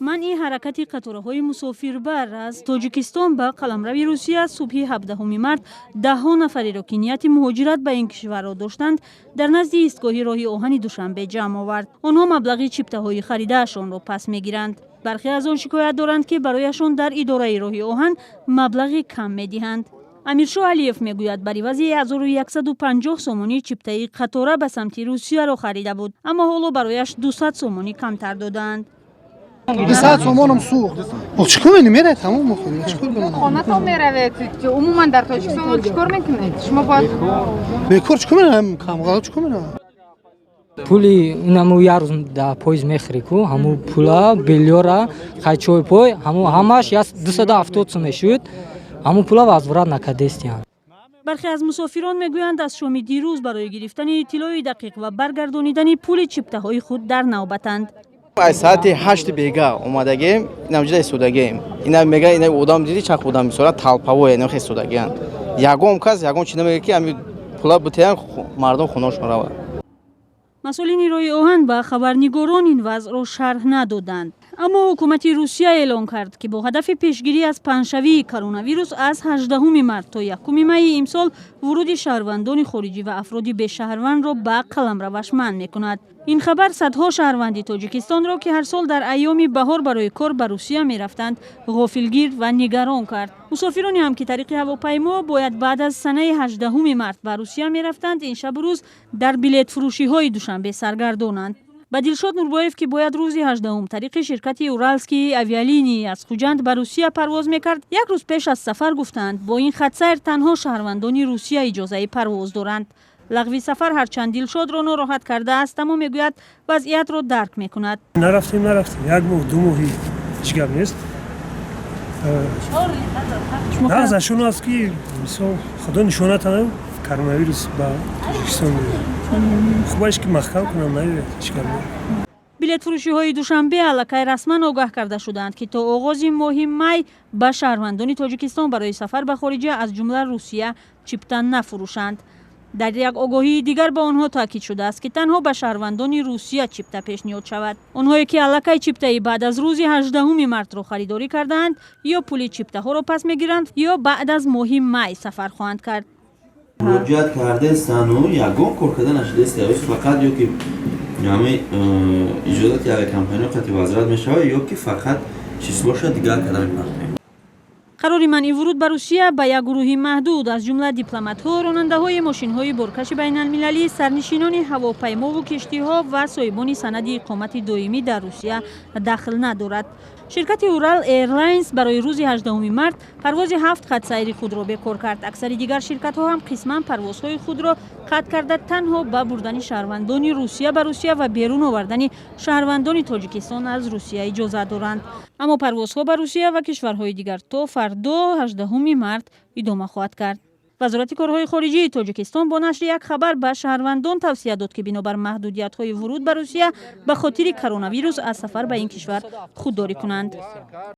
Манъи ҳаракати қатораҳои мусофирбар аз Тоҷикистон ба қаламрави Русия субҳи 17 март даҳҳо нафареро, ки нияти муҳоҷират ба ин кишварро доштанд, дар назди истгоҳи роҳи оҳани Душанбе ҷамъ овард. Онҳо маблағи чиптаҳои харидаашонро пас мегиранд. Бархе аз он шикоят доранд, ки барояшон дар идораи роҳи оҳан маблағи кам медиҳанд. Амиршоҳ Алиев мегӯяд, бар ивази 1150 сомонӣ чиптаи қатора ба самти Русияро харида буд, аммо ҳоло барояш 200 сомонӣ камтар додаанд. 200 сомонам сӯхт. Чӣ кор менем, мерай, тамом мехӯрем, чӣ кор кунам? Хонатон меравед, умуман дар Тоҷикистон чӣ кор мекунед шумо бояд? Бекор чӣ кор менам, камғала чӣ кор менам? Пули инаму як рӯз дар поезд мехӯрӣ ку, ҳамун пула, билёра, хай, чой пой, ҳамун ҳамаш 270 сум мешуд. Ҳамун пула возврат накардестиян. Бархе аз мусофирон мегӯянд, аз шоми дирӯз барои гирифтани иттилои дақиқ ва баргардонидани пули чиптаҳои худ дар навбатанд. Аз соати 8 бега омадагем, инам ҷида истодагем. Ина мега, ина одам диди, чанд одам бисёра, толпаво, ина хел истодагианд. Ягон кас ягон чи намега, ки ами пула бутеян, мардум хонашон равад. Масъулини роҳи оҳан ба хабарнигорон ин вазъро шарҳ надоданд, аммо ҳукумати Русия эълон кард, ки бо ҳадафи пешгирӣ аз паҳншавии коронавирус аз 18 март то 1 майи имсол вуруди шаҳрвандони хориҷӣ ва афроди бешаҳрвандро ба қаламраваш манъ мекунад. Ин хабар садҳо шаҳрванди Тоҷикистонро, ки ҳар сол дар айёми баҳор барои кор ба Русия мерафтанд, ғофилгир ва нигарон кард. Мусофироне ҳам, ки тариқи ҳавопаймо бояд баъд аз санаи 18 март ба Русия мерафтанд, ин шабу рӯз дар билетфурӯшиҳои Душанбе саргардонанд. Ба Дилшод Нурбоев, ки бояд рӯзи 18-ум тариқи ширкати «Уральские авиалинии» аз Хуҷанд ба Русия парвоз мекард, як рӯз пеш аз сафар гуфтанд, бо ин хатсайр танҳо шаҳрвандони Русия иҷозаи парвоз доранд. Лағви сафар ҳарчанд Дилшодро нороҳат кардааст, аммо мегӯяд, вазъиятро дарк мекунад. Нарафтем, нарафтем, як моҳ, 2 моҳи ҳеҷ гап нест. Нағзашон аст, ки мисол, Худо нишонатана, коронавирус ба Тоҷикистон меояд. Хубаш, ки маҳкам кунам, наёяд, ҳеҷ гап не. Билетфурӯшиҳои Душанбе аллакай расман огаҳ карда шудаанд, ки то оғози моҳи май ба шаҳрвандони Тоҷикистон барои сафар ба хориҷа, аз ҷумла Русия, чипта нафурӯшанд. Дар як огоҳии дигар ба онҳо таъкид шудааст, ки танҳо ба шаҳрвандони Русия чипта пешниҳод шавад. Онҳое, ки аллакай чиптаи баъд аз рӯзи 18 мартро харидорӣ кардаанд, ё пули чиптаҳоро пас мегиранд, ё баъд аз моҳи май сафар хоҳанд кард. Муроҷиат кардастану ягон кор карда нашудааст. Фақат ё ки ҳами иҷозати авиакомпаниё қати возврат мешавад, ё ки фақат числоша дигар карда мепартоем. Қарори манъи вуруд ба Русия ба як гурӯҳи маҳдуд, аз ҷумла дипломатҳо, ронандаҳои мошинҳои боркаши байналмилалӣ, сарнишинони ҳавопаймову киштиҳо ва соҳибони санади иқомати доимӣ дар Русия дахл надорад. Ширкати «Урал Эйрлайнс» барои рӯзи 18 март парвози ҳафт хатсайри худро бекор кард. Аксари дигар ширкатҳо ҳам қисман парвозҳои худро қатъ карда, танҳо ба бурдани шаҳрвандони Русия ба Русия ва берун овардани шаҳрвандони Тоҷикистон аз Русия иҷозат доранд. Аммо парвозҳо ба Русия ва кишварҳои дигар то фардо, 18 март, идома хоҳад кард. Вазорати корҳои хориҷии Тоҷикистон бо нашри як хабар ба шаҳрвандон тавсия дод, ки бинобар маҳдудиятҳои вуруд ба Русия ба хотири коронавирус аз сафар ба ин кишвар худдорӣ кунанд.